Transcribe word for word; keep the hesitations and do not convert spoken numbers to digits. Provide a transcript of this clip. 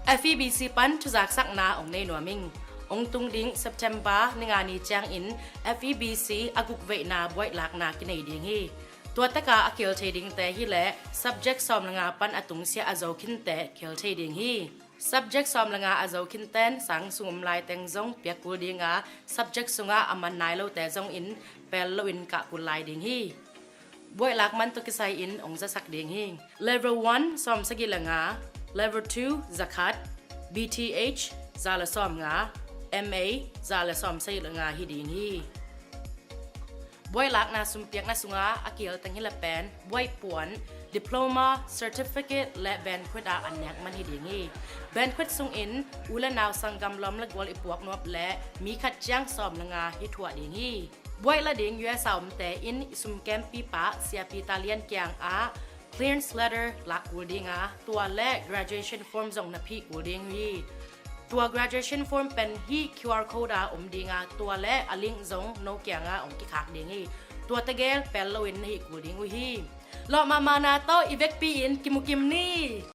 F E B C pan thuzaksakna ong nei nuam ing. Ong tung ding September ni nga ni ciangin F E B C a guk veina buaih lakna kinei ding hi. Tua taka a kihel thei dingte hi leh subject sawm le nga pan a tungsiah a zo khinte kihel thei ding hi. Subject sawm le nga a zo khinten sang sung om laiteng zong piak kul dinga subject sungah a man nai lote zongin pel loin kah kul lai ding hi. Buaih lak man tawh kisai in ong zasak ding hi. Level one sawm sagih le nga, Level two za khat, B T H za le sawm nga, M A za le sawm sagih le nga hi ding hi. Buaih lakna sumpiakna sunga a kihel teng hi le pen buaih puan, diploma, certificate le banquet ah an nek man hi ding hi. Banquet sungin u le nau, sanggam, lawm le gual i puak nuam le mi khat ciang sawm le nga hi thuah ding hi. Buaih la ding U S a omte in i sumkempipa siapi Talian kiangah clearance letter lak kul dinga tua le graduation form zong na phih kul ding uh hi. Tua graduation form pen hih Q R code a om dinga tua le a link zong no kianga ong kikhak ding hi. Tua tegel pel loin na hih kul ding uh hi. Lawh mahmahna tawh i vekpi in kimukim ni.